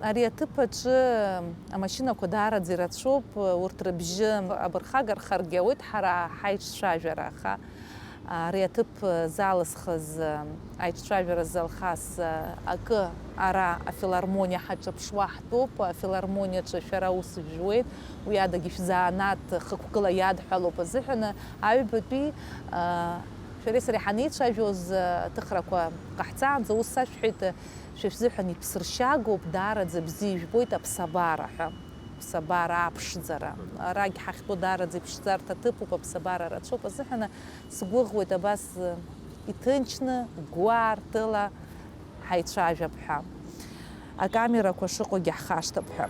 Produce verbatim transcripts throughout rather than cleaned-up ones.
Ари аҭыԥ аҿы амашьынақәа даараӡа ирацәоуп, урҭ рыбжьы абырхага рхаргьы ауеит ҳара ҳаиҿцәажәара, аха ари аҭыԥ залысхыз аиҿцәажәара залхаз акы ара афилармониа ҳаҿыԥшуа ҳтәуп, афилармониаҿы шәара аус жәуеит, уи адагьы шәзанааҭ хықәкыла иадҳәалоуп азыҳәаны аҩбатәи, а, шәареи сареи ҳанеицәажәоз, а, аҭыхрақәа ҟаҳҵаанӡа ус сашәҳәеит, шәа шәзыҳәан иԥсыршьагоуп, даараӡа бзиа ижәбоит аԥсабара ҳәа, аԥсабара аԥшӡара. Арагь ҳахьтәоу даараӡа иԥшӡарҭа ҭыԥуп, аԥсабара рацәоуп азыҳәаны сгәыӷуеит абас, а, иҭынчны, гәаартыла ҳаицәажәап ҳәа. Акамерақәа шыҟоугьы ҳхашҭып ҳәа.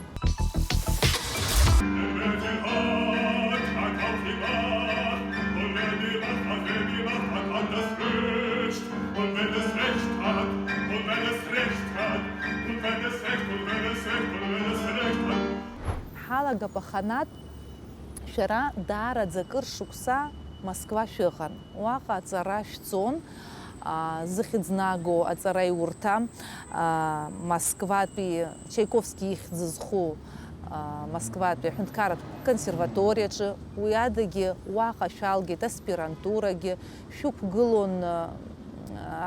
Ҳалагап аханатә, шәара даараӡа акыр шықәса Москва шәыҟан. Уаҟа аҵара шәҵон, а, зыхьӡ наго аҵараиурҭа, а, Москватәи Чайковски ихьӡ зху, а, Москватәи аҳәынҭқарратә консерваториаҿы, уи адагьы уаҟа шәалгеит аспирантурагьы, шәықәгылон, а,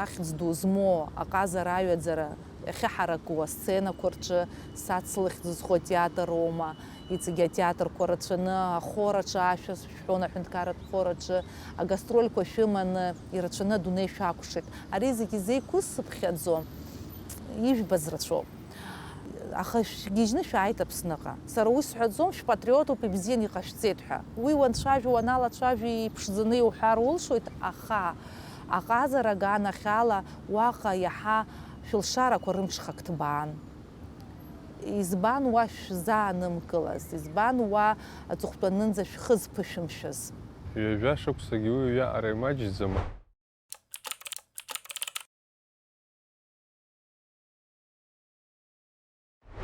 ахьӡ ду змоу аҟазара аҩаӡара ахьыҳараку асценақәа рҿы, Сац лыхьӡ зху атеатр аума, иҵегь атеатрқәа рацәаны, ахор аҿы ашәа шәҳәон, аҳәынҭқарратә хор аҿы агастрольқәа шәыманы, ирацәаны адунеи шәакәшеит. Ари зегьы зеиқәысыԥхьаӡо ижәбаз рацәоуп. Аха шәгьежьны шәааит Аԥсныҟа. Сара уи сҳәаӡом, шәпатриотуп, ибзиан иҟашәҵеит ҳәа. Уи уанцәажәо, уаналацәажәо иԥшӡаны иуҳәар улшоит, аха аҟазара аганахьала уаҟа иаҳа шәылшарақәа рымҽхак ҭбаан. Избан уа шәзаанымкылаз? Избан уа аҵыхәтәанынӡа шәхы зԥышәымшәаз? Ҩажәа шықәсагьы уи уиаҟара имаҷӡам.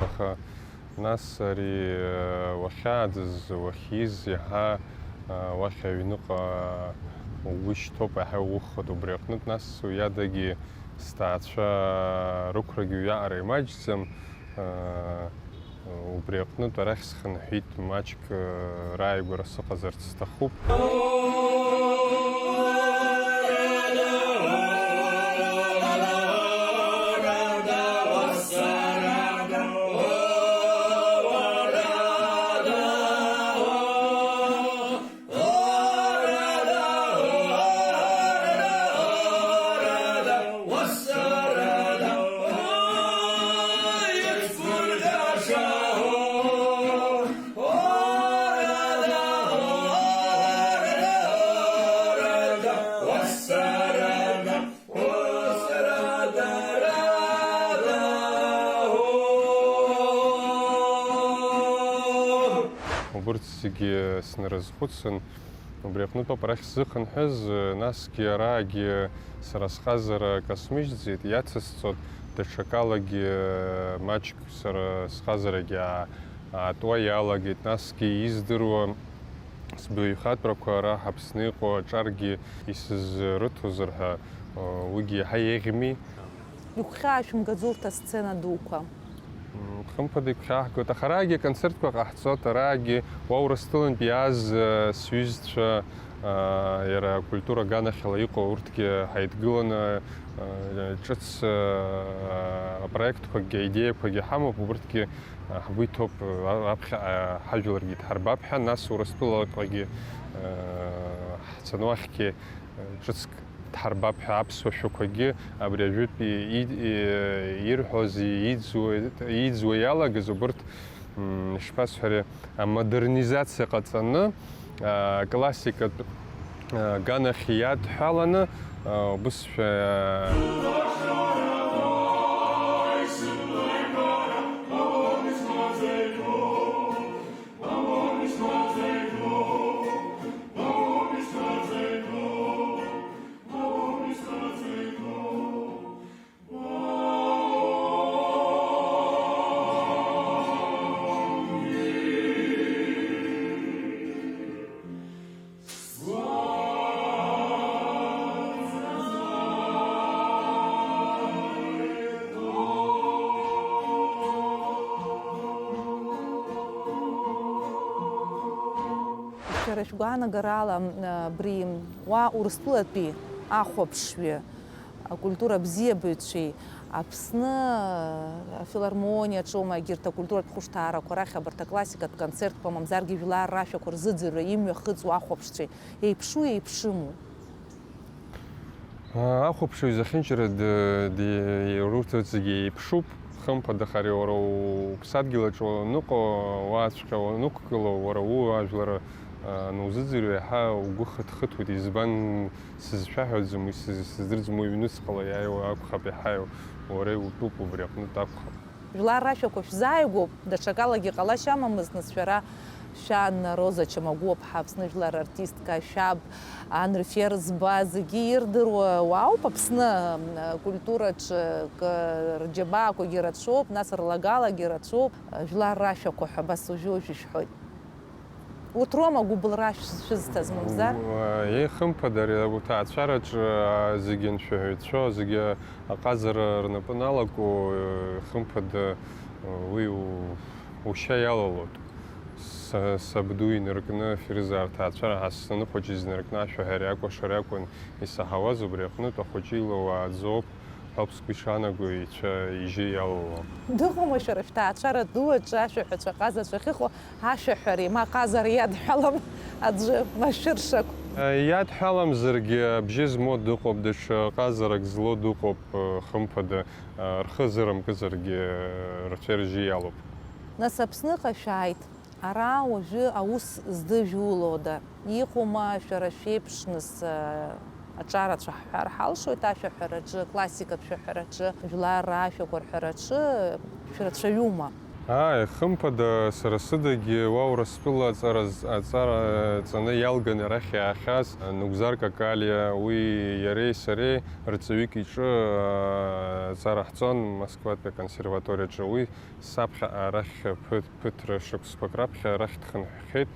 Аха нас ари, э, уахьааӡаз, уахьиз иаҳа, э, уахь аҩныҟа угәы шьҭоуп, иаҳа иухоит. Убри аҟнытә нас уи адагьы сҭаацәа рықәрагьы уиаҟара имаҷӡам. Э, убри аҟнытә арахь схынҳәит, маҷк, э, рааигәара сыҟазарц сҭахуп. Убырҭ зегьы снарызхәыцын, убри аҟнытә ауп арахь сзыхынҳәыз, насгьы араагьы сара сҟазара касмыжьӡеит, иацысҵоит, даҽакалагьы маҷк сара сҟазарагьы аа-, аатуа иалагеит, насгьы издыруа сбаҩхатәрақәа ара Аԥсны иҟоу аҿаргьы исызрыҭозар ҳәа, уигьы иаҳа еиӷьми? Игәхьаашәымгаӡо урҭ асцена дуқәа? М, хымԥада игәхьааҳгоит, аха араагьы аконцертқәа ҟаҳҵоит, араагьы уа Урыстәылантә иааз, э, сҩызцәа, э, иара акультура аганахьала иҟоу урҭгьы ҳаидгыланы, э, ҿыц, э, апроектқәагьы, аидеиақәагьы ҳамоуп, убырҭгьы, э, ҳгәы иҭоуп, э, аԥхьаҟа, э, ҳажәларгьы дҳарбап ҳәа, нас Урыстәылаҟагьы, э, ҳцаны уахьгьы, э, ҿыцк дҳарбап ҳәа аԥсуа шәақәагьы абри ажәытә и-, и-, ирҳәоз, иӡуа, иӡуа иалагаз убырҭ, м, ишԥасҳәари, амодернизациа ҟаҵаны, а, классикатә, а, ганахь иадҳәаланы, а, убысшәа, а, Шәара шәгәаанагарала, абри уа Урыстәылатәи ахәаԥшҩы, акультура бзиабаҩцәеи Аԥсны афилармониаҿоума, егьырҭ акультуратә хәышҭаарақәа рахь абарҭ аклассикатә концертқәа, мамзаргьы жәлар рашәақәа рзыӡырҩра имҩахыҵуа ахәаԥшцәеи еиԥшуи еиԥшыму? Ахәаԥшыҩ зехьынџьара д-, ди-, урҭ зегьы еиԥшуп. Хымԥада, аха ари уара уԥсадгьыл аҿы уаныҟоу, уаҵәҟьа уанықәгылоу, уара ууаажәлар, а, анузыӡырҩ, еиҳа угәы хыҭхыҭуеит. Избан, сызшәаҳәаӡом, уи сыз-, сыздырӡом, уи ҩнуҵҟала иааиуа акәхап, еиҳа уара иутәуп, убри аҟнытә акәхап. Жәлар рашәақәа шәзааигәоуп, даҽакалагьы ҟалашьа амамызт, нас шәара шәан Роза Чамагәуаԥҳа, Аԥсны жәлар артистка, шәаб Анри Ферзба, зегьы ирдыруа уаауп Аԥсны, м, акультураҿы, к-, рџьабаақәагьы рацәоуп, нас рлагалагьы рацәоуп, жәлар рашәақәа ҳәа абас уажәы-уажәы ишәҳәоит. Урҭ роума гәыбылра шәзҭаз, мамзар? Уа, еи, хымԥада, ари аҭаацәараҿы, а, зегьы аншәаҳәаҩцәоу, зегьы аҟазара рнапы налаку, э, хымԥада, э, уи у-, ушьа иалалоит. Са-, сабду инаркны, Ферыза, арҭ аҭаацәара ҳа саныхәыҷыз инаркны ашәаҳәареи акәашареи акәын исаҳауаз, убри аҟнытә ахәыҷы илоуааӡоуп ҳәоуп сгәы ишаанаго, ицәа ижьы иалало. Дыҟоума шәара шәҭаацәара ду аҿы ашәаҳәацәа ҟазацәа ахьыҟоу ашәаҳәареи, ма аҟазара иадҳәалам аӡәы машәыршақә? Иадҳәаламзаргьы абжьы змоу дыҟоуп, даҽа ҟазарак злоу дыҟоуп, хымԥада, рхы зырымкызаргьы рцәа-ржьы иалоуп. Нас Аԥсныҟа шәааит. Ара уажәы аус здыжәулода? Иҟоума шәара шәеиԥшныс, э, аҿарацәа ҳҳәар ҳалшоит ашәаҳәараҿы, аклассикатә шәаҳәараҿы, жәлар рашәақәа рҳәараҿы шәрацәаҩума? Ааи, хымԥада, сара сыдагьы уа Урыстәыла аҵара з-, аҵара ҵаны иалган арахь иаахьаз, э, Нугзар Какалиа, уи иареи сареи рҵаҩык иҿы, э, аҵара ҳҵон Москватәи аконсерваториаҿы. Уи Саԥхьаҟа арахь ԥыҭ-, ԥыҭра шықәсқәак раԥхьа арахь дхынҳәхьеит.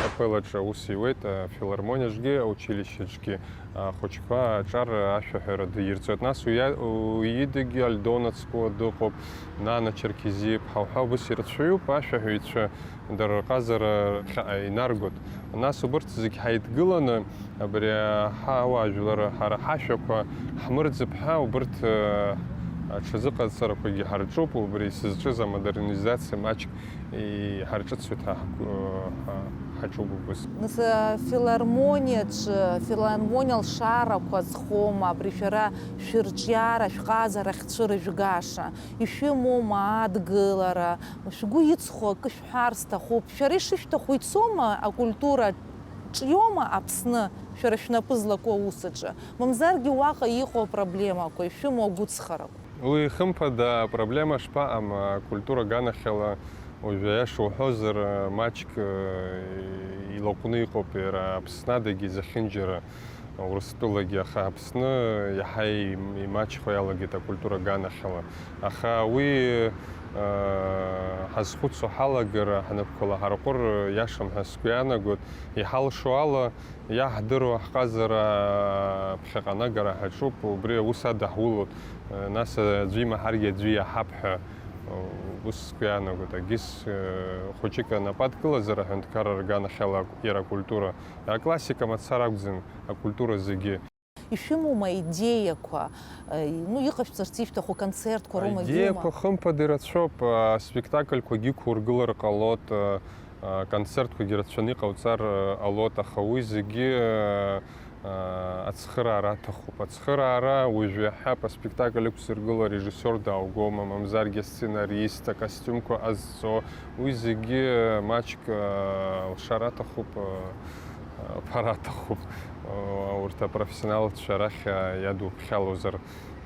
Ақәылаҿы аус иуеит афилармониаҿгьы, аучилищеҿгьы. Ахәыҷқәа аҿар ашәаҳәара дирҵоит. Нас уи, уи идагьы Альдона Цкуа дыҟоуп, Нана Черкезиа-иԥҳа уҳәа убас ирацәаҩуп ашәаҳәаҩцәа, дара рҟазара ԥхьаҟа инаргоит. Нас убырҭ зегь ҳаидгыланы, абри ҳауаажәлар, ҳара ҳашәақәа ҳмырӡып ҳәа, убырҭ, э, аҽазыҟаҵарақәагьы ҳарҿуп, убри сызҿыз амодернизациа маҷк иҳарҿыцуеит ҳәа ҳгәы-, ҳа-, ҳаҿуп убыс. Нас, афилармониаҿы, афилармониа алшарақәа зхоума, абри шәара шәырҿиара, шәҟазара ахьцәырыжәгаша, ишәымоума адгылара, шәгәы иҵхо акы шәҳәар сҭахуп. Шәара ишышәҭаху ицома акультура, ҿиома Аԥсны, шәара шәнапы злаку аус аҿы? Мамзаргьы уаҟа иҟоу апроблемақәа, ишәымоу агәыҵхарақәа? Уи, хымԥада, апроблема шԥаҟам, акультура аганахьала, уажәы, аиаша уҳәозар, маҷк, э, илаҟәны иҟоуп иара Аԥсны адагьы зехьынџьара, Урыстәылагьы, аха Аԥсны иаҳа им-, имаҷхо иалагеит акультура аганахьала. Аха уи, э, ҳазхәыцуа ҳалагар, ҳнапқәа лаҳарҟәыр иашам ҳәа сгәы иаанагоит. Иҳалшо ала, иаҳдыруа ҳҟазара ԥхьаҟа анагара ҳаҿуп, убри аус адаҳулоит, нас аӡәы имаҳаргьы аӡәы иаҳап ҳәа ус сгәы иаанагоит. Агьыс, э, хәыҷык анапы адкылазар аҳәынҭқарра рганахьала иара акультура, аклассика мацара акәӡам, акультура зегьы. Ишәымоума аидеиақәа, э, ну, иҟашәҵарц ишәҭаху аконцертқәа роума? Аидеиақәа хымԥада ирацәоуп, аспектакльқәагьы ықәургылар ҟалоит, а, аконцертқәагьы рацәаны иҟауҵар, а, ҟалоит, аха уи зегьы, а, Ацхыраара аҭахуп. Ацхыраара уажәы иаҳҳәап, аспектакль ықәзыргыло арежиссиор дааугома, мамзаргьы асценарист, акостиумқәа ҟазҵо, уи зегьы маҷк, а, лшара аҭахуп, а, аԥара аҭахуп, а, урҭ апрофессионалцәа рахь, а, иадуԥхьалозар.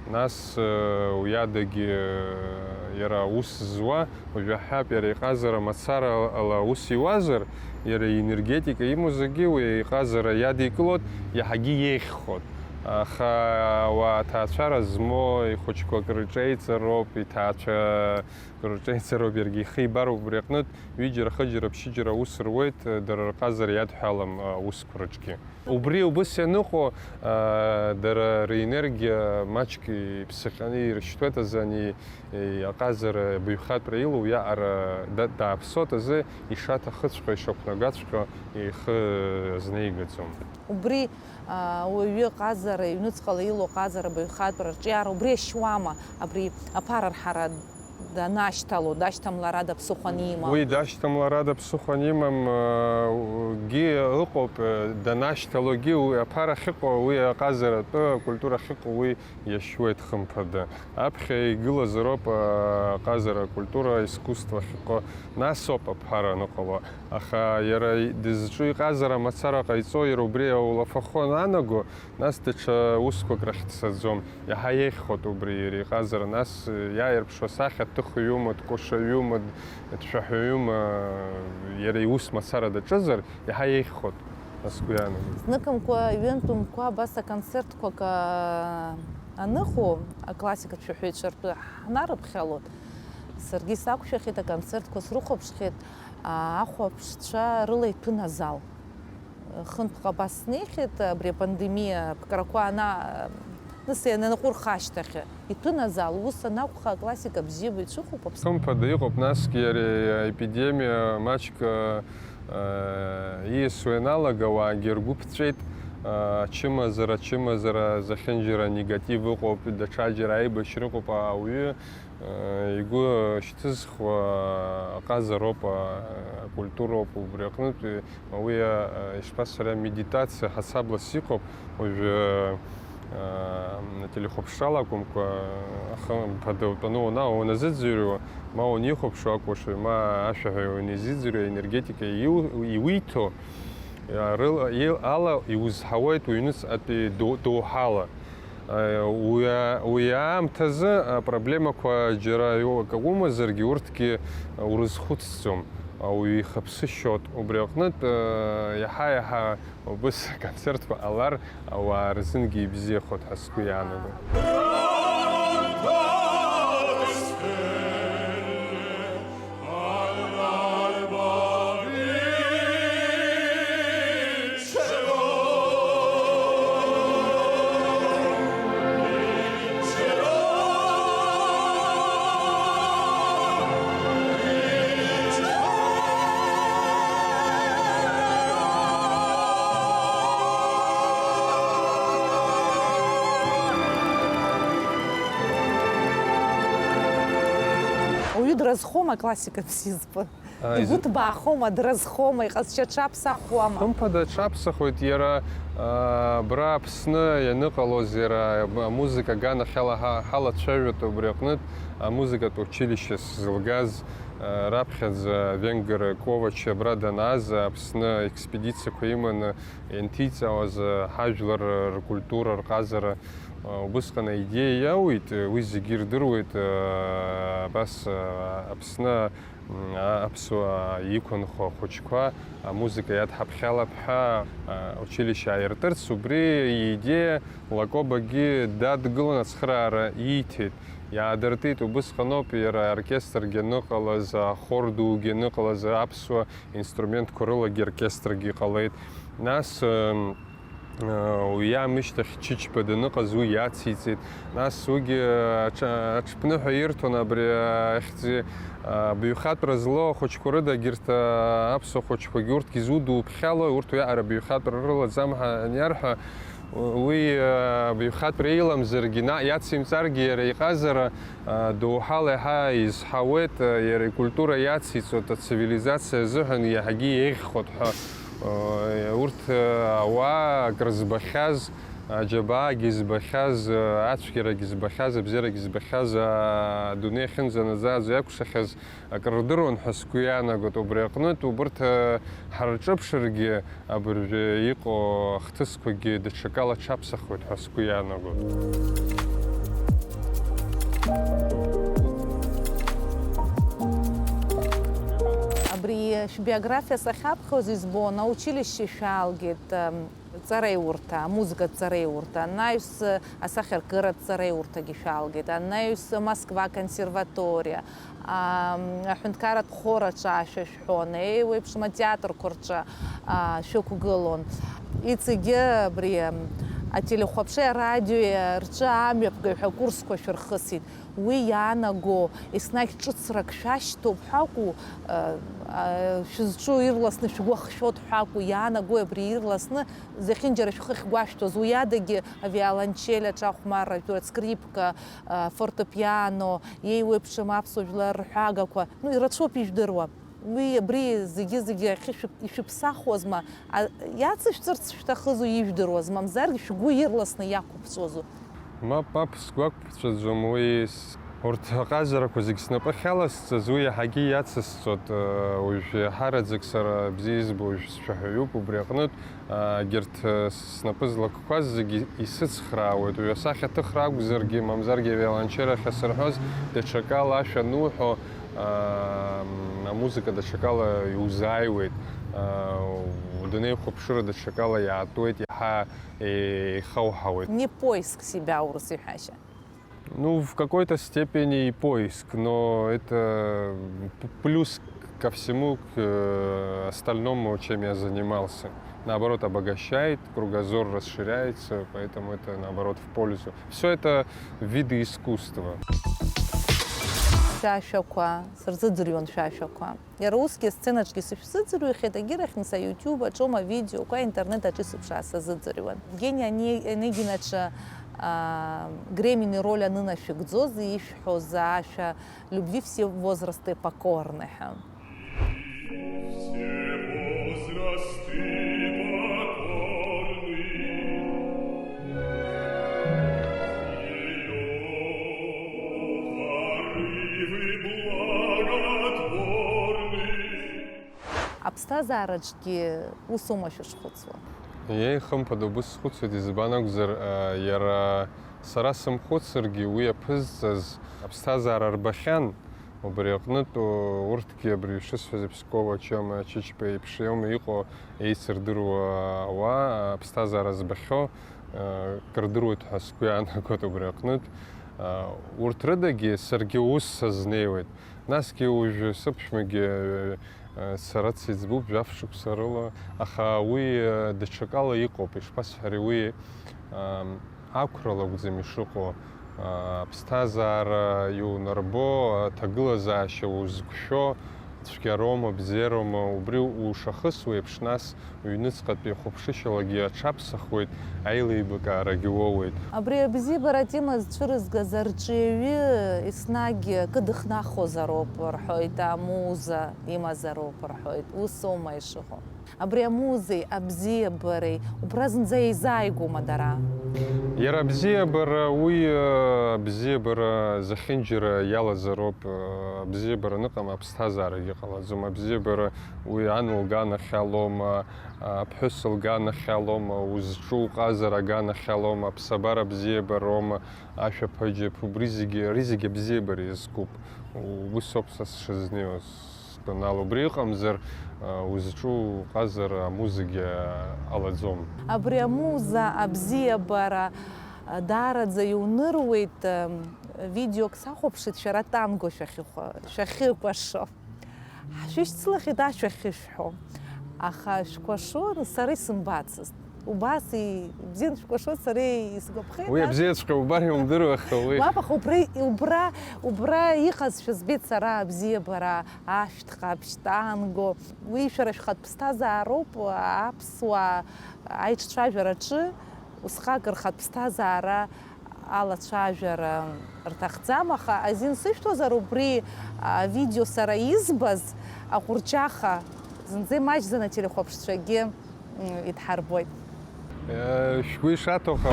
Нас, э, уи адагьы, э, иара аус зуа, уажәы ҳҳәап, иара иҟазара мацара ала аус иуазар, иара иенергетика имоу зегьы уи иҟазара иадикылоит, иаҳагьы иеиӷьхоит. Аха ауаа аҭаацәара змоу ихәыҷқәа акры иҿеиҵароуп, иҭаацәа акры иҿеиҵароуп, иаргьы ихы ибароуп убри аҟнытә, ҩыџьара, хыџьара, ԥшьыџьара аус руеит, э, дара рҟазара иадҳәалам, э, аусқәа рыҿгьы. Убри убыс ианыҟоу, аа, дара ренергиа маҷк иԥсахьаны ирышьҭуеит азы ани, и-, аҟазара баҩхатәра илоу иаҟара да-, дааԥсоит азы ишаҭахыҵәҟьо, ишақәнагаҵәҟьо ихы азнеигаӡом. Убри, аа, уаҩы ҟазара, иҩныҵҟала илоу ҟазара баҩхатәра, рҿиара, убри ашьуама, абри аԥара рҳара данашьҭало, дашьҭамларада ԥсыхәа анимоу? Уи дашьҭамларада ԥсыхәа анимам, э, гьы ыҟоуп, э, данашьҭалогьы уи аԥара ахьыҟоу, уи аҟазаратәы акультура ахьыҟоу уи иашьуеит хымԥада. Аԥхьа игылазароуп, э, аҟазара, акультура, аискусство ахьыҟоу, нас ауп аԥара аныҟало. Аха иара и-, дызҿу иҟазара мацара ҟаиҵо, иара убри аулафахәы ананаго, нас даҽа усқәак рахь дцаӡом. Иаҳа еиӷьхоит убри иара иҟазара, нас, э, иааирԥшуа сахьа дҭыхҩума, дкәашаҩума, д-, дшәаҳәаҩума, э, иара иус мацара даҿызар, иаҳа еиӷьхоит, ас сгәы иаанагоит. Зныкымкәа ҩынтәымкәа абас аконцертқәак, аа, аныҟоу, аклассикатә шәаҳәаҩцәа ртәы ҳнарыԥхьалоит. Саргьы сақәшәахьеит, аконцертқәа срыхәаԥшхьеит, аа, ахәаԥшцәа рыла иҭәын азал. Хынтәҟа абас снеихьеит, абри апандемиа аԥкрақәа ана-, нас иананаҟәырха ашьҭахь. Иҭәын азал, ус анакәха, аклассика бзиақәа ицәыхуп Аԥсны. Хымԥада иҟоуп, насгьы ари аепидемиа маҷк, э, ииасуа ианалага, ауаагьы ргәы ԥҵәеит, э, ачымазара, ачымазара, зехьынџьара анегатив ыҟоуп, даҽаџьара аибашьра ыҟоуп, ауаҩы Игәы шьҭызхуа аҟазароуп, акультуроуп, убри аҟнытә уи, ишԥасҳәари, амедитациа ҳасаблас иҟоуп. Уажәы ателехәаԥшрала акәымкәа, хымԥада утәаны уана-, уназыӡырҩуа, ма унихәаԥшуа акәушаҩ, ма ашәаҳәаҩ унизыӡырҩуа, аенергетика иу-, иуиҭо, рыла, ил-, ала иузҳауеит уҩныҵҟатәи ду-, доуҳала. Уи, уи аамҭазы апроблемақәа џьара акы умазаргьы, урҭгьы урызхәыцӡом, ауаҩы ихаԥсышьоит. Убри аҟнытә, иаҳа-иаҳа убыс аконцертқәа ҟалар, ауаа рзынгьы ибзиахоит ҳәа сгәы иаанагоит. Ауаҩы дразхома аклассика бзиа збо? А, изы- Игәы ҭбаахома, дразхома, иҟазшьа аҽаԥсахуама? Хымԥада аҽаԥсахуеит, иара, а, абра Аԥсны ианыҟалоз, иара амузыка аганахьала ҳа-, ҳалацәажәоит убри аҟнытә, амузыкатә училище сзылгаз, а, раԥхьаӡа Венгр Ковач абра данааз, Аԥсны експедициақәа иманы ианҭиҵаауаз, а, ҳажәлар ркультура, рҟазара, а, убысҟан аидеиа иауит, уи зегьы ирдыруеит, а, абас, а, Аԥсны М, а-, аԥсуаа иқәынхо ахәыҷқәа амузыка иадҳаԥхьалап ҳәа, а, училище ааиртырц, убри иидеиа Лакобагьы дадгылан ацхыраара ииҭеит. Иаадыртит, убысҟаноуп иара аоркестргьы аныҟалаз, ахор дугьы аныҟалаз, аԥсуа инструментқәа рылагьы оркестргьы ҟалеит. Нас, м, Уи аамышьҭахь Чычба даныҟаз уи иациҵеит. Нас уигьы аҽ-, аҽԥныҳәа ирҭон абри ахьӡи, абаҩхатәра злоу ахәыҷқәа рыда, егьырҭ аԥсуа хәыҷқәагьы урҭгьы зудуԥхьало, урҭ уиаҟара абаҩхатәра рылаӡам ҳәа аниарҳәа, уи абаҩхатәра иламзаргьы, наҟ иацимҵаргьы иара иҟазара доуҳала иаҳа изҳауеит, иара икультура иациҵоит, ацивилизациа азыҳәан иаҳагьы еиӷьхоит ҳәа. Урҭ ауаа акрызбахьаз, аџьабаагьы збахьаз, ацәгьарагьы збахьаз, абзиарагьы збахьаз, адунеи ахьынӡанаӡааӡо иакәшахьаз акрырдыруан ҳәа сгәы иаанагоит. Убри аҟнытә убырҭ ҳарҿыԥшыргьы, абыржәы иҟоу ахҭысқәагьы даҽакала аҽаԥсахуеит ҳәа сгәы иаанагоит. Абри шәбиографиа сахьаԥхьоз избон, аучилишьче шәаалгеит, ам, ҵареиурҭа, амузыкатә ҵареиурҭа, анаҩс асахьаркыратә ҵареиурҭагьы шәаалгеит, анаҩс Москва аконсерваториа, ам, аҳәынҭқарратә хор аҿы ашәа шәҳәон, еиуеиԥшым атеатрқәа рҿы, а, шәықәгылон. Иҵегьы абри, ам, ателехәаԥшреи арадиои рҿы амҩаԥгаҩ ҳәа акурсқәа шәырхысит. Уи иаанаго, еснагь ҿыцрак шәашьҭоуп ҳәа акәу, а, а, шәызҿу ирласны шәгәахшәоит ҳәа акәу, иаанагои абри ирласны зехьынџьара шәхы ахьгәашәҭоз, уи адагьы авиолончель аҿахәмарра, скрипка, а, фортепиано, еиуеиԥшым аԥсуа жәлар рҳәагақәа, ну, ирацәоуп ижәдыруа. Уи абри зегьы-зегьы ахьышәып-, ишәыԥсахуазма, а, иацышәҵарц шәҭахызу ижәдыруаз, мамзаргьы шәгәы ирласны иақәыԥҵәозу? Мап, мап, сгәақәԥҵәаӡом уи, с-, урҭ аҟазарақәа зегь снапы ахьаласҵаз, уи иаҳагьы иацысҵоит, э, уажә иаҳараӡак сара бзиа избо уажә сшәаҳәаҩуп, убри аҟнытә, э, егьырҭ, э, снапы злакқәаз зегьы исыцхраауеит, уи асахьаҭыхра акәзаргьы, мамзаргьы авиолончель ахь асырҳәоз, даҽакала ашәа ануҳәо, э, амузыка даҽакала иузааиуеит, э, удунеихәаԥшыра даҽакала иаатуеит, иаҳа еихауҳауеит. Не поиск себя, урыс иҳәашьа. Ну, в какой-то степени и поиск, но это п-, плюс ко всему, к, э, остальному, чем я занимался. Наоборот, обогащает, кругозор расширяется, поэтому это, наоборот, в пользу. Всё это виды искусства. Шәашәақәа, сырзыӡырҩуан шәашәақәа. Иара усгьы асценаҿгьы сышәзыӡырҩхьеит, егьирахьгьы са YouTube аҿоума, видеоқәа, интернет аҿы исыԥшаа сазыӡырҩуан. Евгени Ане-, Онегин аҿы, аа, Гремини роль анынашәыгӡоз, ишәҳәоз ашәа, любви все возрасты покорны ҳәа. Все возрасты покорны. Аԥсҭазаараҿгьы усоума шәышхәыцуа? Иеи, хымԥада, убыс схәыцуеит, избан акәзар, а, иара сара сымхәыцыргьы уи аԥызҵаз аԥсҭазаара рбахьан, убри аҟнытә, урҭгьы абри шысҳәаз Пскова Чома Чичба еиԥш иоума иҟоу еицырдыруа ауаа, аԥсҭазаара збахьоу, а, крыдыруеит ҳәа сгәы иаанагоит убри аҟнытә. А, урҭ рыдагьы саргьы ус сазнеиуеит. Насгьы уажәы сыԥшәмагьы, э, сара дсыӡбуп жәаф шықәса рыла, аха уи, э, даҽакала иҟоуп, ишԥасҳәари, уи, ам, ақәрала акәӡам ишыҟоу, а, аԥсҭазаара иунарбо, аҭагылазаашьа узқәшәо, цәгьароума, бзиароума, убри ушахысуеиԥш, нас Уҩныҵҟатәи ахәаԥшышьалагьы аҽаԥсахуеит, аилибакаарагьы уоуеит. Абри абзиабара атема зцәырызгаз арҿиаҩы еснагь кыдыхнахуазароуп рҳәоит, амуза имазароуп рҳәоит. Ус аума ишыҟоу? Абри амузеи абзиабареи убра зынӡа еизааигәоума дара? Иара абзиабара, уи, э, абзиабара зехьынџьара иалазароуп, э, абзиабара аныҟам, аԥсҭазаарагьы ҟалаӡом. Абзиабара уи ан лганахь алоума, аԥҳәыс лганахь алоума, узҿу уҟазар аганахь алоума, аԥсабара бзиабароума, ашәаԥыџьаԥ, убри зегьы, ари зегьы абзиабара иазкуп. Убыс ауп са сшызнеиуаз стәанала. Убри ыҟамзар, узҿу уҟазар амузагьы ҟалаӡом. Абри амуза абзиабара даараӡа иуныруеит. Видеок сахәаԥшит шәара танго шәахьыхәа-, шәахьыкәашо. Ҳшәышьцылахьеит ашәа ахьышәҳәо, аха шәкәашон, сара исымбацызт. Убас ибзиан шәкәашон, сара исгәаԥхеит. Уи абзиаҵәҟьа убар иумдыруа, аха уи. Мап, аха убра, убра, убра иҟазшәа збеит сара, абзиабара, ашәҭ ҟаԥшь, танго. Уи шәара шәхатә ԥсҭазаароуп, аԥсуаа аиҿцәажәараҿы усҟак рхатә ԥсҭазаара алацәажәара рҭахӡам, аха азин сышәҭозар, убри авидео сара избаз аҟәырҷаха Зынӡа имаҷӡаны ателехәаԥшцәагьы, м, идҳарбоит. Э, шәгәы ишаҭаху.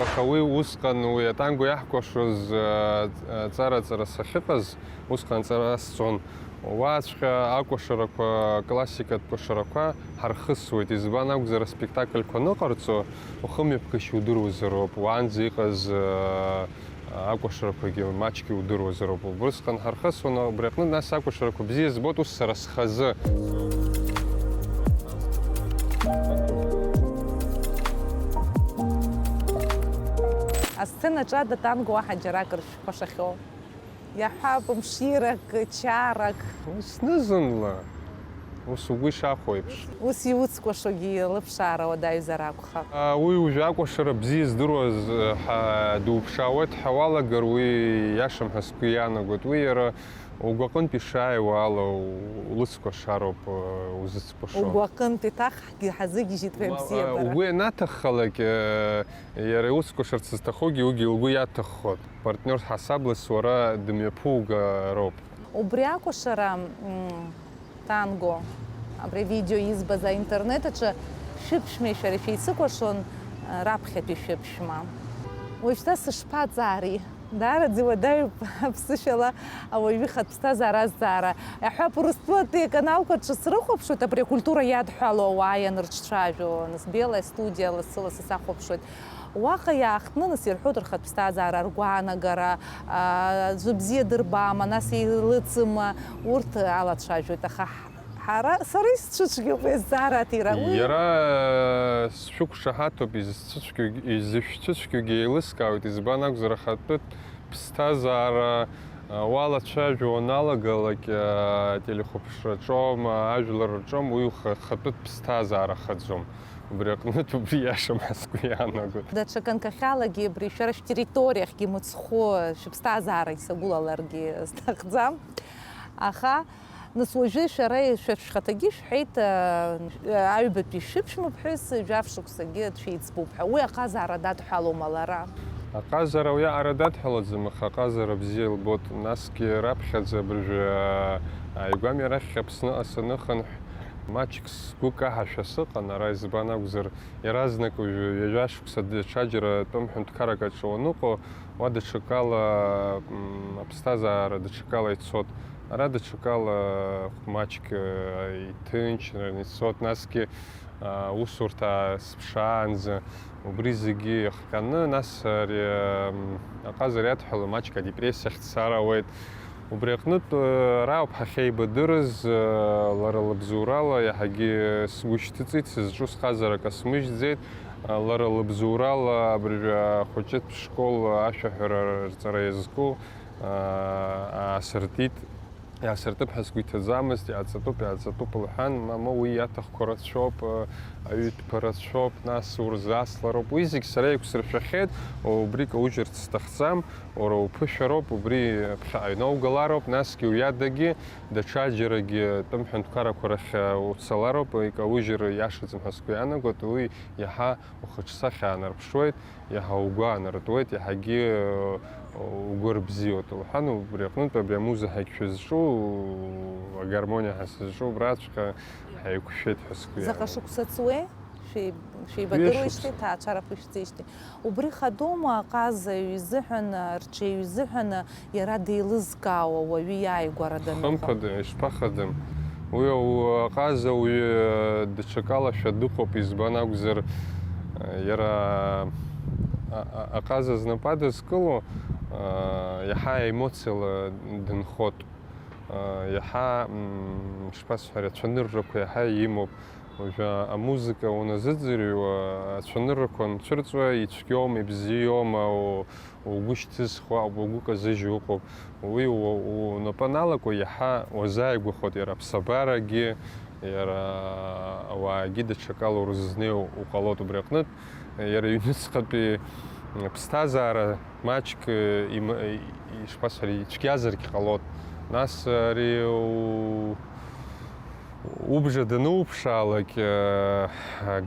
Аха уи усҟан, уи атанго иаҳкәашоз, э, э, ҵара-ҵара сахьыҟаз, усҟан ҵара сҵон. Уаҵәҟьа акәашарақәа, классикатә кәашарақәа ҳархысуеит. Избан акәзар, аспектакльқәа аныҟарҵо, ухымҩаԥгашьа удыруазароуп. Уаанӡа иҟаз, э, акәашарақәагьы маҷк иудыруазароуп. Убрысҟан ҳархысуан, убри аҟнытә нас акәашарақәа бзиа збоит ус сара схазы. Асценаҿы ада танго уаҳа џьаракыр шәкәашахьоу? Иаҳҳәап, мширак, чарак. Зны-зынла. Ус угәы ишахәо еиԥш. Ус иуцкәашогьы лыԥшаара уадаҩзар акәхап. А, уи уажәы акәашара бзиа здыруаз, ҳа, дуԥшаауеит ҳәа уалагар, уи иашам ҳәа сгәы иаанагоит. Уи иара угәаҟынтә ишааиуа ала у-, улыцкәашароуп, э, узыцкәашо. Угәаҟынтә иҭахгьы ҳазыгьежьит уи. Уа-, абзиабара. Угәы ианаҭаххалак, э, иара иуцкәашарц зҭахугьы уигьы лгәы иаҭаххоит. Партниор ҳасабла суара дымҩаԥугароуп. Убри акәашара, м, танго, абри авидео избаз аинтернет аҿы шәыԥшәмеи шәареи шәеицыкәашон, э, раԥхьатәи шәыԥшәма. Уажәшьҭа сышԥаҵаари? Даараӡа иуадаҩуп аԥсышәала ауаҩы ихатә ԥсҭазаара азҵаара. Иаҳҳәап, Урыстәылатәи аканалқәа рҿы срыхәаԥшуеит, абри акультура иадҳәалоу ауаа ианырҿцәажәо, нас Белая студиа лассы-лассы сахәаԥшуеит. Уаҟа иаахтны, нас, ирҳәоит рхатә ԥсҭазаара, ргәаанагара, аа, аӡәы бзиа дырбама, нас еилыҵыма, урҭ алацәажәоит, аха ҳ-, ҳара, сара исцәыцәгьоуп уи азҵаара аҭира. Уи Иара, э, сшәықәшаҳаҭуп, изцәыцәгьоугь-, изышәцәыцәгьоугьы еилыскаауеит, избан акәзар, ахатәы ԥсҭазаара, э, уалацәажәо уаналагалак, э, ателехәаԥшраҿоума, ажәлар рҿоума, уи уха-, хатәы ԥсҭазаара хаӡом. Убри аҟнытә убри иашам ҳәа сгәы иаанагоит. Даҽа ганкахьалагьы абри шәара шәтерриториахьгьы мыцхәы шәыԥсҭазаара исагәылаларгьы сҭахӡам. Аха, нас, уажәы шәара, шәа шәхаҭагьы шәҳәеит, а, аҩбатәи шәыԥшәма ԥҳәыс жәаф шықәсагьы дшәеиҵбуп ҳәа. Уи аҟазара дадҳәалома лара? Аҟазара уиаҟара дадҳәалаӡам, аха аҟазара бзиа лбоит. Насгьы раԥхьаӡа абыржәы, а, ааигәами арахь Аԥсныҟа саныхынҳә, маҷк сгәы каҳашәа сыҟан, ара избан акәзар, иаразнак уажәы ҩажәа шықәса даҽаџьара тәым ҳәынҭқаррак аҿы уаныҟоу, уа даҽакала, м, аԥсҭазаара даҽакала ицот, ара даҽакала маҷк, э, иҭынчран ицот, насгьы, а, усурҭа сыԥшаанӡа, убри зегьы иахҟьаны, нас ари, м, аҟазара иадҳәало маҷк адепрессиахь дцар ауеит. Убри аҟнытә, э, ара ауп ҳахьеибадырыз, э, лара лыбзоурала иаҳагьы сгәы шьҭыҵит, сызҿу сҟазара акы смыжьӡеит, э, лара лыбзоурала абыржәы ахәыҷытә школ ашәаҳәара рҵара иазку, э, аасыртит. Иаасыртып ҳәа сгәы иҭаӡамызт, иааҵатәуп, иааҵатәуп лҳәан, мамоу, уи иаҭахқәо рацәоуп, э, аҩытәқәа рацәоуп, нас урзаслароуп, уи зегь сара еиқәсыршәахьеит, убри каужьырц сҭахӡам. Уара уԥышәароуп, убри ԥхьаҟа иноугалароуп, насгьы уиадагьы даҽаџьарагьы тәым ҳәынҭқаррақәа рахь уцалароуп, икаужьыр иашаӡам ҳәа сгәы иаанагоит, уи иаҳа ухаҿсахьа аанарԥшуеит, иаҳа угәы аанартуеит, иаҳагьы угәы рбзиоит, лҳәан, убри аҟнытә абри амуза ҳәагь шәызҿу, агармониа ҳәа сызҿу, убраҵәҟьа ҳаиқәшәеит ҳәа сгәы Заҟа иаанагоит. Шықәса ҵуеи? Шәеиб-, шәеибадыруеижьҭеи, ҩышықәса. Ҭаацәара ԥышәҵеижьҭеи. Убри хадоума аҟазаҩ изыҳәан, арҽеи изыҳәан иара деилызкаауа уаҩы иааигәара даныҟоу? Хымԥада, ишԥахадам? Уи ауаҩы, аҟаза ауаҩы даҽакалашәа дыҟоуп, избан акәзар, иара а-, а-, аҟаза знапы адызкыло, а, иаҳа аемоциала дынхоит. А, иаҳа, м, шԥасҳәари, ацәаныррақәа иаҳа имоуп. Уажәы амузыка уназыӡырҩуа, ацәаныррақәа анцәырҵуа, ицәгьоума, ибзиоума, у-, угәы шьҭызхуа, угәы казыжьу ыҟоуп. Уи у-, у-, унапы аналаку, иаҳа уазааигәахоит иара аԥсабарагьы, иара ауаагьы даҽакала урызнеиуа уҟалоит убри аҟнытә. Иара иҩныҵҟатәи Ԥсҭазаара маҷк, э, им-, э, ишԥасҳәари, ицәгьазаргь ҟалоит. Нас ари у-, убжа дануԥшаалак, э,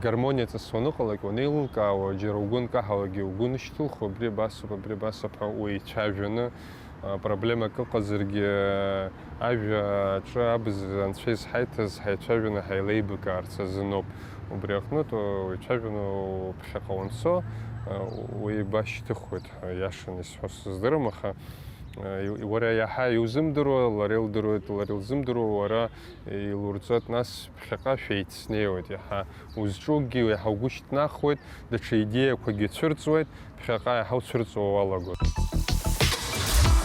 гармониа ҵыс уаныҟалак, уанеилылкаауа, џьара угәы нкаҳауагьы угәы нышьҭылхуа, абри абасоуп, абри абасоуп ҳәа уеицәажәаны, а, проблемак ыҟазаргьы, а, ажәа аҿы абз анцәа изҳаиҭаз ҳаицәажәаны ҳаилеибакаарц азыноуп. Убри аҟнытә, а, уеицәажәаны уԥхьаҟа уанцо, а, уеибашьҭыхуеит ҳәа иашаны исҳәо сыздырам, аха, а, и-, уара иаҳа иузымдыруа, лара илдыруеит, лара илзымдыруа, уара илурҵоит, нас ԥхьаҟа шәеицнеиуеит, иаҳа узҿугьы иаҳа угәы шьҭнахуеит, даҽа идеиақәагьы цәырҵуеит, ԥхьаҟа иаҳа уцәырҵуа уалагоит.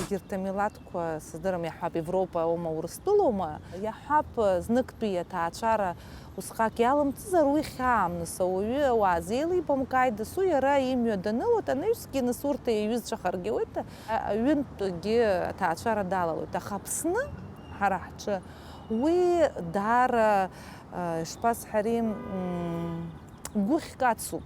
Егьырҭ амилаҭқәа, сыздырам, иаҳҳәап, Европа аума, Урыстәылоума, иаҳҳәап, зныктәи аҭаацәара усҟак иалымҵызар, уи хьаамныс ауаҩы ауаа зеилибамкааит, дасу иара имҩа данылоит, анаҩсгьы нас урҭ еиҩызцәахаргьы ауеит, а-, аҩынтәгьы аҭаацәара далалоит. Аха Аԥсны, ҳара ҳҿы, уи даара, а, ишԥасҳәари, м, гәыхьк ацуп.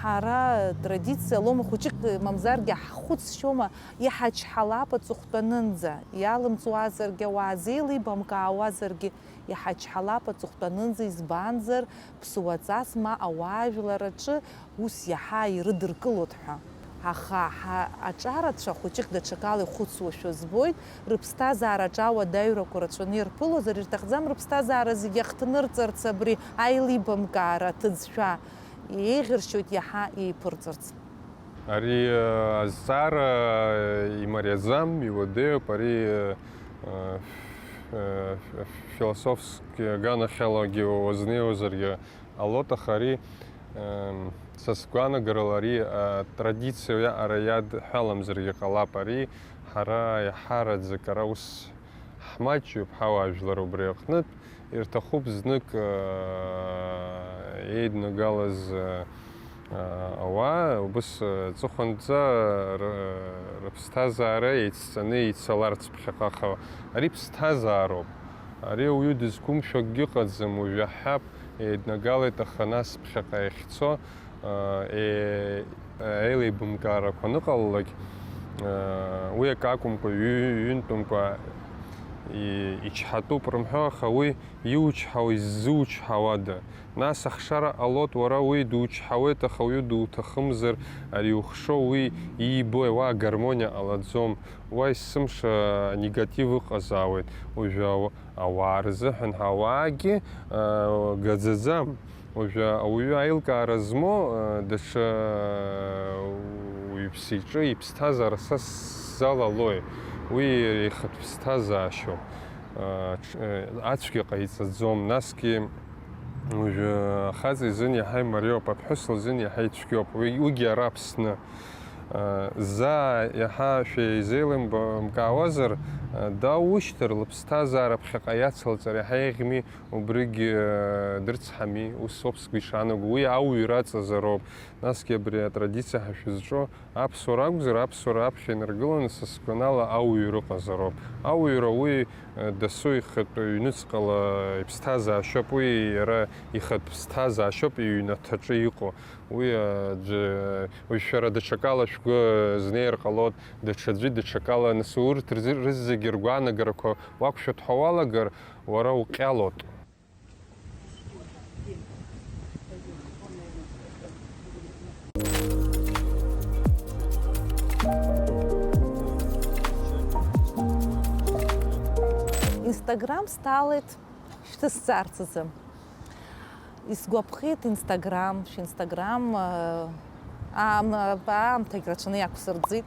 Ҳара традициа лоума, хәыҷык мамзаргьы ҳхәыцшьома, иҳачҳалап аҵыхәтәанынӡа, иалымҵуазаргьы, ауаа зеилибамкаауазаргьы, иҳачҳалап аҵыхәтәанынӡа, избанзар, ԥсуаҵас ма ауаажәлар аҿы ус иаҳа ирыдыркылоит ҳәа. Аха ҳа-, аҿарацәа хәыҷык даҽакала ихәыцуашәа збоит, рыԥсҭазаара аҿы ауадаҩрақәа рацәаны ирԥылозар, ирҭахӡам рыԥсҭазаара зегьы ахҭнырҵарц абри аилибамкаара аҭыӡшәа, еиӷьыршьоит иаҳа еиԥырҵырц. Ари, э, азҵаара, э, имариаӡам, иуадаҩуп, ари, э, э, ф-, э, ф-, философски аганахьалагьы уазнеиуазаргьы ҟалоит, аха ари, эм, са сгәаанагарала ари, а, традициа уиаҟара иадҳәаламзаргьы ҟалап. Ари ҳара иаҳараӡак ара ус ҳмаҷҩуп, ҳауаажәлар убри аҟнытә. Ирҭахуп знык, а, еиднагалаз, а, а, ауаа, убыс, а, ҵыхәанӡа р-, рыԥсҭазаара еицҵаны ицаларц ԥхьаҟа, аха ари ԥсҭазаароуп. Ари ауаҩы дызқәымшәо акгьы ыҟаӡам, уажә иаҳҳәап, еиднагалеит, аха нас ԥхьаҟа иахьцо, а, е-, еилеибамкаарақәа аныҟалалак, а, уи акы акәымкәа, ҩ-, ҩынтәымкәа и-, ичҳатәуп рымҳәо, аха уи иучҳауа иззучҳауада? Нас ахшара ҟалоит, уара уи дучҳауеит, аха уаҩы дуҭахымзар, ари ухшо уи иибои, уа агармониа ҟалаӡом, уа есымша анегатив ыҟазаауеит. Уажәы ауаа рзыҳәан ҳауаагьы, э, гаӡаӡам. Уажәы ауаҩы аилкаара змоу, э, даҽа, э, уаҩԥсы иҿы иԥсҭазаара са сзалалои? Уи иара ихатә ԥсҭазаашьоуп. Э, ҽ-, э, ацәгьа ҟаиҵаӡом. Насгьы уажәы ахаҵа изын иаҳа имариоуп, аԥҳәыс лзын иаҳа ицәгьоуп. Уи, уигьы ара Аԥсны. Заа иаҳа шәеизеилымкаауазар, даушьҭыр, лыԥсҭазаара ԥхьаҟа иацылҵар иаҳа еиӷьми, убригь дырцҳами, ус ауп сгәы ишаанаго, уи ауаҩра аҵазароуп. Насгьы абри атрадициа ҳәа шәызҿу аԥсуара акәзар, аԥсуара аԥхьа инаргыланы, са сгәанала, ауаҩра ыҟазароуп. Ауаҩра уи дасу ихатә ҩнуҵҟала иԥсҭазаашьоуп, уи иара ихатә ԥсҭазаашьоуп иҩнаҭаҿы иҟоу. Уи, аӡәы, уажә шәара даҽакала шәгәы знеир ҟалоит, даҽаӡәы даҽакала, нас урҭ рзы-, рызегьы ргәаанагарақәа уақәшәоит ҳәа уалагар, уара уҟьалоит. Instagram сҭалеит шәҭысҵаарц азы. Исгәаԥхеит Instagram, шә-Instagram, э, аам-, аамҭагь рацәаны иақәсырӡит.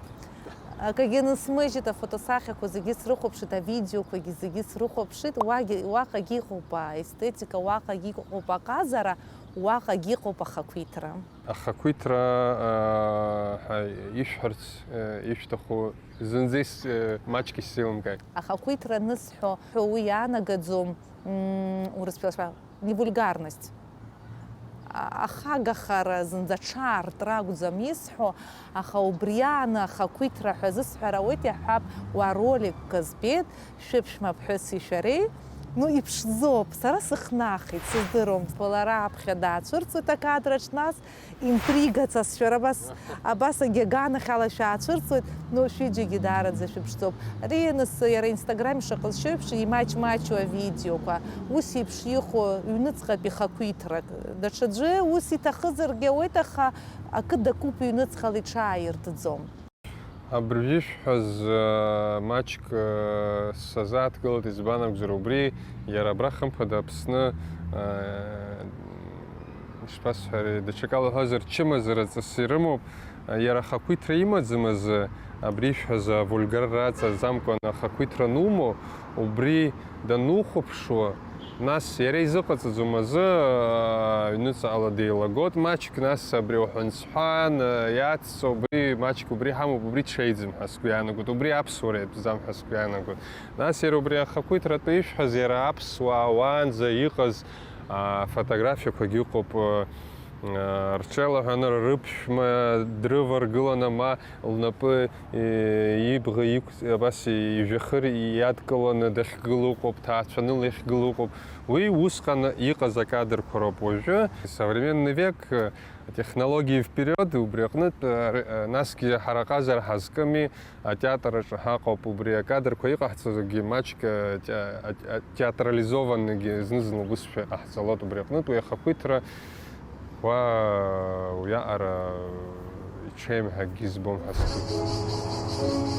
Акагьы нысмыжьит, афотосахьақәа зегьы срыхәаԥшит, авидеоқәагьы зегьы срыхәаԥшит, уагьы, уаҟагь иҟоуп аестетика, уаҟагь иҟоуп аҟазара, уаҟагь иҟоуп ахақәиҭра. Ахақәиҭра, э, ҳәа ишәҳәарц, э, ишәҭаху зынӡа ис-, э, маҷк исзеилымкааит. Ахақәиҭра анысҳәо, ҳәа уи иаанагаӡом, м, урысбызшәа невульгарность. А-, ахагахара зынӡа аҽаартра акәӡам исҳәо, аха убри ааны ахақәиҭра ҳәа зысҳәара ауеит, иаҳҳәап, уа роликк збеит, шәыԥшәма ԥҳәыси шәареи, Ну, иԥшӡоуп, сара сыхнахит, сыздыруам. Лара аԥхьа даацәырҵуеит акадраҿ, нас интригацәа, шәара абас, абас агьаганахьала шәаацәырҵуеит, ну, шәҩыџьагьы даараӡа шәыԥшӡоуп. Ари, нас, иара Инстаграм ишаҟазшьо еиԥш, имаҷ-маҷу авидеоқәа, ус еиԥш иҟоу ҩныҵҟатәи хақәиҭрак. Даҽаӡәы ус иҭахызаргьы ауеит, аха акы дакуп, ҩныҵҟала иҽааиртӡом. Абыржәы ишәҳәаз, э, маҷк, э, сазааҭгылеит, избан акәзар, убри иара абра, хымԥада, Аԥсны, э, ишԥасҳәари, даҽакала уҳәозар, чымазара ҵас ирымоуп. Иара ахақәиҭра имаӡам азы, абри ишәҳәаз авульгарра аҵаӡамкәан ахақәиҭра анумоу, убри данухәаԥшуа, нас иара изыҟаҵаӡом азы, аҩныҵҟала деилагоит маҷк, нас абри уҳәан-сҳәан, иацҵо, убри маҷк убри ҳамоуп, убри ҽеиӡам ҳәа сгәы иаанагоит, убри аԥсуара иатәӡам ҳәа сгәы иаанагоит. Нас иара убри ахақәиҭратәы ишәҳәаз, иара аԥсуаа уаанӡа иҟаз, а, фотографиақәагь ыҟоуп, а, рҽеилаҳәаны рыԥшәма дрываргыланы, ма лнапы, э, ибӷа иқә-, абас ижәҩахыр иадкыланы дахьгылоу ыҟоуп, ҭаацәаны лахьгылоу ыҟоуп. Уи усҟан иҟаз акадрқәа роуп. Уажәы, современный век, э, технологии вперёд, убри аҟнытә, э, р-, э, насгьы ҳара ҟазара ҳазкыми, атеатр аҿы ҳаҟоуп, убри акадрқәа иҟаҳҵозгьы маҷк, э, те-, а-, а-, театрализованныйгьы зны-зынла убысшәа иҟаҳҵалоит, убри аҟнытә уи ахақәиҭра уа уиаҟара иҽеим ҳәа акгьы збом ҳәа сыҟоуп.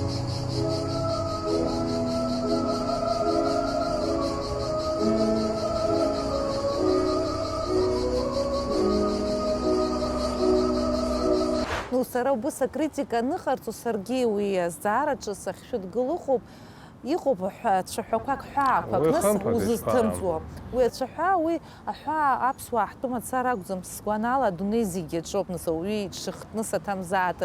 Ну, сара убыс акритика аныҟарҵо, саргьы уи азҵаараҿы сахьшәыдгыло ыҟоуп. Иҟоуп ҳәа, цәаҳәақәак, ҳәаақәак, уи нас хымԥада узызҭымҵуа. Ишԥаҟам? Уи ацәаҳәа, уи аҳәаа аԥсуаа ҳтәы мацара акәӡам, сгәанала, адунеи зегьы аҿоуп, нас ауаҩы иҽшыхтны саҭамзааит,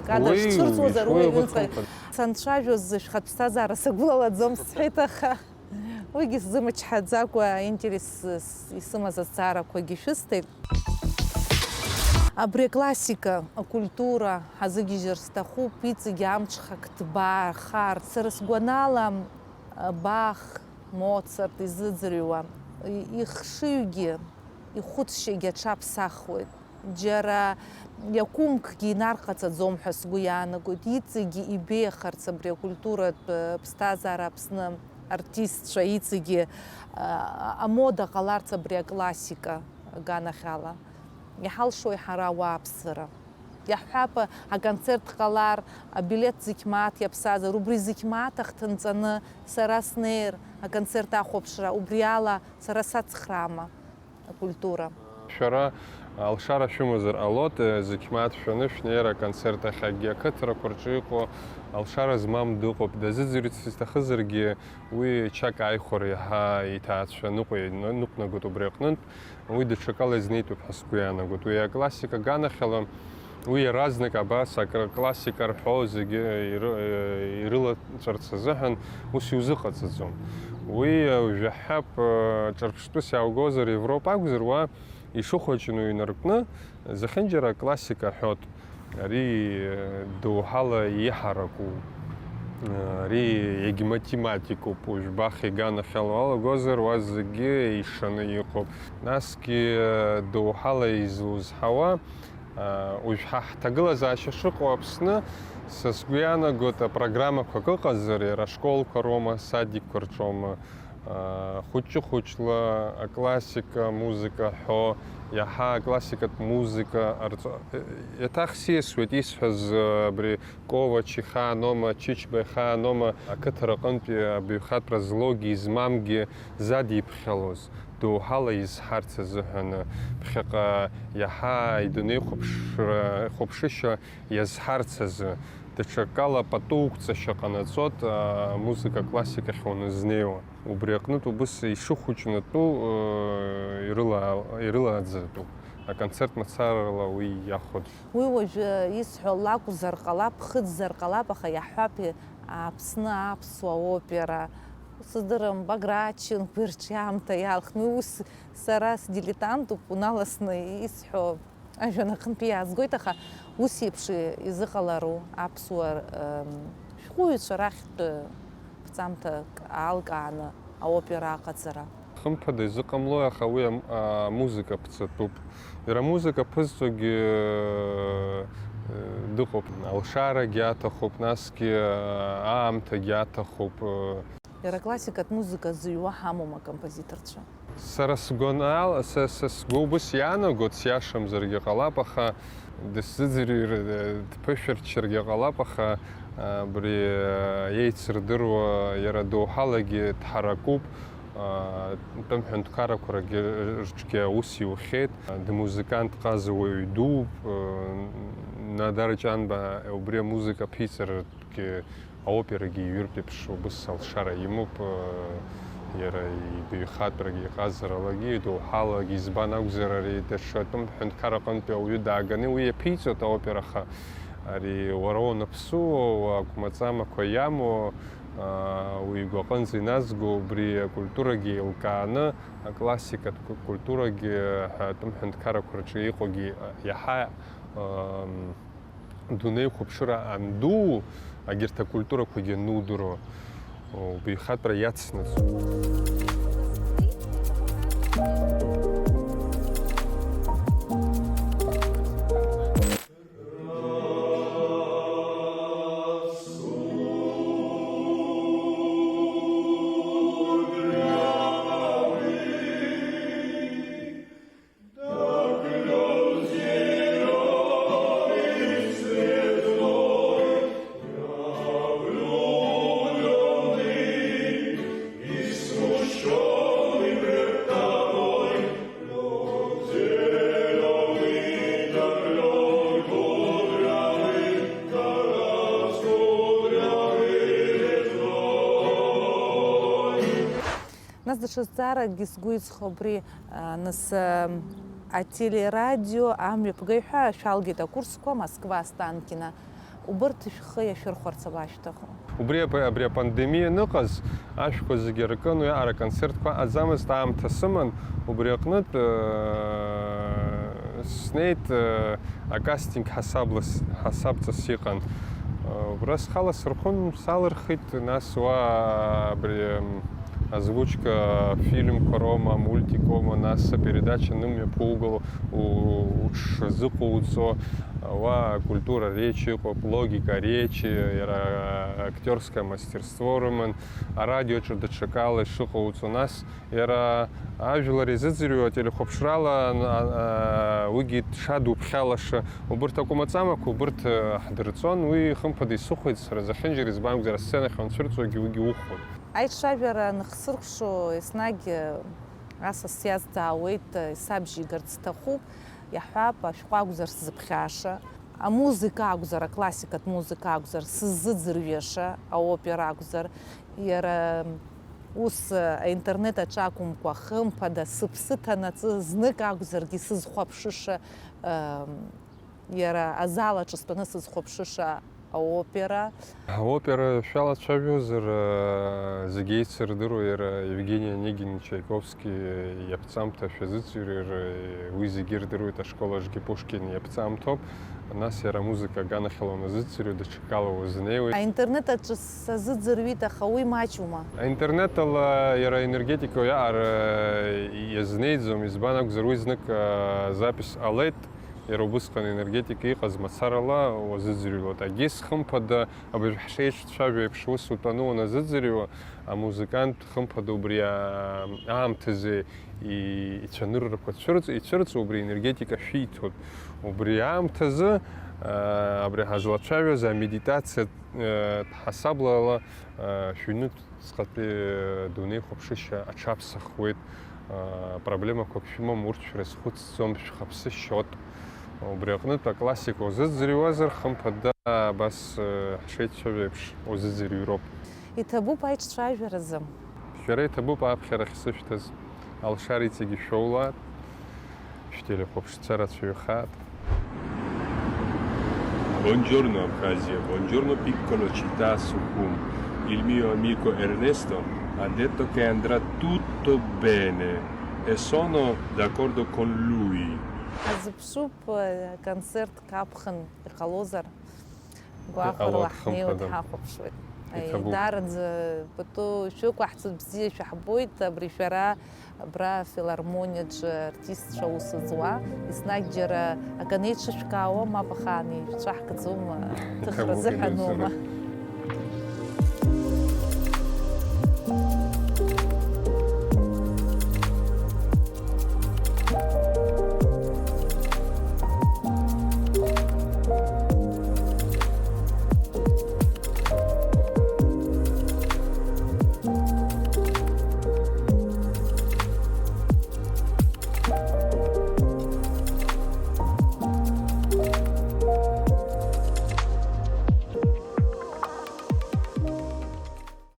кадр уи, шцәырҵуазар, уи, уи уи аҩныҵҟа хымԥада. Санцәажәоз шәхатә ԥсҭазаара сагәылалаӡом сҳәеит, аха уигьы сзымчҳаӡакәа, интерес исымаз азҵаарақәагьы шәысҭеит. Абри аклассика, акультура ҳазыгьежьыр сҭахуп, иҵегьы амҽхак ҭбаа рхар. Сара сгәанала, Бах, Моцарт изыӡырҩуа, и-, ихшыҩгьы, ихәыцшьагьы аҽаԥсахуеит. Џьара иакәымкгьы инарҟаҵаӡом ҳәа сгәы иаанагоит. Иҵегьы ибеиахарц абри акультуратә, э, ԥсҭазаара Аԥсны артистцәа иҵегьы, а, амода ҟаларц абри аклассика аганахьала. Иҳалшои ҳара ауааԥсыра? Иаҳҳәап, аконцерт ҟалар, абилеҭ зықь мааҭ иаԥсазар, убри зықь мааҭ ахҭынҵаны сара снеир, аконцерт ахәаԥшра, убри ала сара сацхраама акультура? Шәара алшара шәымазар ҟалоит, зықь мааҭ шәаны шәнеир аконцерт ахь, акгьы ақыҭарақәа рҿы иҟоу алшара змам дыҟоуп, дазыӡырҩырц изҭахызаргьы, уи чак ааихәара иаҳа иҭаацәа ныҟәи-, ныҟәнагоит убри аҟнынтә. Уи даҽакала изнеитәуп ҳәа сгәы иаанагоит. Уи аклассика аганахьала, уи иаразнак абас акр-, классика рҳәо зегьы иры-, ирылаҵәарц азыҳәан ус иузыҟаҵаӡом. Уи, жәаҳәап, ҿырԥштәыс иааугозар, Европа акәзар, уа ишыхәаҷны уҩнаркны, зехьынџьара аклассика ҳәот. Ари, э, доуҳала иҳараку, э, ари егьматематикуп, уажә Бах иганахьала уалагозар, уа зегьы ишаны иҟоуп. Насгьы, э, доуҳала излоузҳауа, э, уажә ҳа ҳҭагылазаашьа шыҟоу Аԥсны, са сгәы иаанагоит, апрограммақәак ыҟазар, иара ашколқәа роума, садикқәа рҿоума, Хәыҷы-хәыҷла аклассика музыка ҳәо, иаҳа аклассикатә музыка арҵо-, еиҭах сиасуеит исҳәаз, абри Ковач ихаанома, Чычба ихаанома, ақыҭа рҟынтәи абаҩхатәра злоугьы измамгьы задиԥхьалоз, доуҳала изҳарц азыҳәан, ԥхьаҟа иаҳа идунеихәаԥшра, хәаԥшышьа иазҳарц азы, даҽакала пату уқәҵашьа ҟанаҵот, амузыка классикахь уанызнеиуа. Убри аҟнытә убыс ишыхәыҷнатәу, э, ирыла-, ирылаӡатәуп. Аконцерт мацарала уи иахәаӡом. Уи уажәы исҳәо лакәзар ҟалап, ԥхыӡзар ҟалап, аха иаҳҳәап, Аԥсны аԥсуа опера. Сыздырам, Баграт Шьынқәба ирҿиамҭа иалхны, уи ус сара сдилетантуп, уналасны исҳәо. Ажәҩан аҟынтәи иаазгоит, аха ус еиԥш изыҟалару аԥсуа, м, шәҟәыҩҩцәа рахьтә ԥҵамҭак аалкааны аопера аҟаҵара. Хымԥада изыҟамлои, аха уи ам-, амузыка ԥҵатәуп. Иара амузыка ԥызҵогьы, э, дыҟоуп. Алшарагьы аҭахуп, насгьы, э, аамҭагьы аҭахуп, э. Иара классикатә музыка зыҩуа ҳамоума акомпозиторцәа? Сара сгәанала, са, са сгәы убыс иаанагоит, сиашамзаргьы ҟалап, аха дысзыӡырҩыр, э, дԥышәырччаргьы ҟалап, аха, э, абри, э, еицырдыруа иара доуҳалагьы дҳаракуп, э, атәым ҳәынҭқаррақәа ргьы, рҿгьы аус иухьеит, дмузыкант ҟаза уаҩ дууп, э, Надар Ҷанба убри амузыка ԥиҵаратәгьы Аоперагьы иҩыртә еиԥш убыс алшара имоуп, иара ибаҩхатәрагьы, иҟазаралагьы, идоуҳалагьы, избан акәзар, ари даҽа тәым ҳәынҭқар аҟынтәи ауаҩы дааганы уи иаԥиҵоит аопера, аха ари уара уаныԥсуо, уакәмаҵамақәа иамоу, уи игәаҟынӡа иназго, убри акультурагьы еилкааны, аклассикатә культурагьы ҳәа атәым ҳәынҭқаррақәа рҿы иҟоугьы иаҳа Дунеихәаԥшыра андуу, егьырҭ акультурақәагьы анудыруа, убаҩхатәра иацнаҵоит. Нас даҽа зҵааракгьы сгәы иҵхо абри, а, нас, а, ателерадио амҩаԥгаҩ ҳәа шәалгеит акурсқәа Москва, Останкино. Убырҭ шәхы иашәырхәарц абашәҭаху? Убри ап-, абри апандемиа аныҟаз, ашәқәа зегьы аркын, уиаҟара аконцертқәа аҟаӡамызт, аамҭа сыман, убри аҟнытә, э, снеит, э, акастинг ҳасабла с-, ҳасабҵас иҟан. Э, убра схала сырхәын, салырхит, нас уа абри, м, озвучка фильмқәа роума, мультик оума, нас апередача нымҩаԥугало, у-, уҽшазыҟоуҵо, уа акультура речи ыҟоуп, логика речи, иара актиорское мастерство рыман, арадиоаҿы даҽакала ишыҟоуҵо, нас Иара ажәлар изыӡырҩуа ателехәаԥшрала, а, а, уигьы дшадуԥхьалаша, убырҭ акәмаҵамақәа убырҭ, а, ҳдырҵон, уи хымԥада исыхәеит сара зехьынџьара, избан акәзар, асценахь уанцәырҵуагьы уигьы ухәон. Аицәажәара анхсыркәшо, еснагь, а, асас сиазҵаауеит, а, исабжьигарц сҭахуп, иаҳҳәап, ашәҟәы акәзар сзыԥхьаша, амузыка акәзар, аклассикатә музыка акәзар, сыззыӡырҩыша, аопера акәзар, Иара ус аинтернет аҿы акәымкәа, хымԥада, сыԥсы ҭанаҵы, знык акәзаргьы сызхәаԥшыша, ыы, иара азал аҿы стәаны сызхәаԥшыша аопера. Аопера шәалацәажәозар, ыы, зегьы еицырдыруа иара Евгений Онегин Чайковски иаԥҵамҭа шәазыӡырҩыр, уи зегьы ирдыруеит, ашкол аҿгьы Пушкин иаԥҵамҭоуп. Нас иара амузыка аганахьала уназыӡырҩуа, даҽакала узнеиуеит. Аинтернет аҿы сазыӡырҩит, аха уи маҷума? Аинтернет ала иара аенергетика уиаҟара иазнеиӡом, избан акәзар, уи знык, а, запись ҟалеит, иара убысҟан аенергетика иҟаз мацарала уазыӡырҩлоит. Егьыс хымԥада, абыржә ҳшеицәажәо еиԥш, ус утәаны уназыӡырҩуа, амузыкант хымԥада убри, а, аамҭазы и-, ицәаныррақәа цәырҵ-, ицәырҵуа, убри аенергетика шәиҭоит. Убри аамҭазы, а, абри ҳазлацәажәоз амедитациа, а, ҳасаблала, а, шәыҩнуҵҟатәи дунеихәаԥшышьа аҽаԥсахуеит. А, проблемақәак шәымам, урҭ шәрызхәыцӡом, шәхаԥсышьоит. Убри аҟнытә аклассика узыӡырҩуазар, хымԥада, абас, а, ҳшеицәажәо еиԥш, узыӡырҩроуп. Иҭабуп аиҿцәажәаразы. Шәара иҭабуп аԥхьарахь сышәҭаз, алшара иҵегьы шәоулаат, шәтелехәаԥшцәа рацәаҩхаат. Buongiorno Abkhazia, buongiorno piccola città Sukhum. Il mio amico Ernesto ha detto che andrà tutto bene e sono d'accordo con lui. Ҳазыԥшуп, э, концертк аԥхын иҟалозар. Гәахәарала ҳнеиуеит, ҳахәаԥшуеит. Иҭабуп. Даараӡа пату шәықәаҳҵоит, бзиа шәаҳбоит, абри шәара абра афилармониаҿы артистцәа аус зуа, еснагь џьара аканы еиҿышәкаауа, мап ахаан ишәцәаҳкӡом, ҭыхра Иҭабуп, зыҳәаноума. Инагӡара.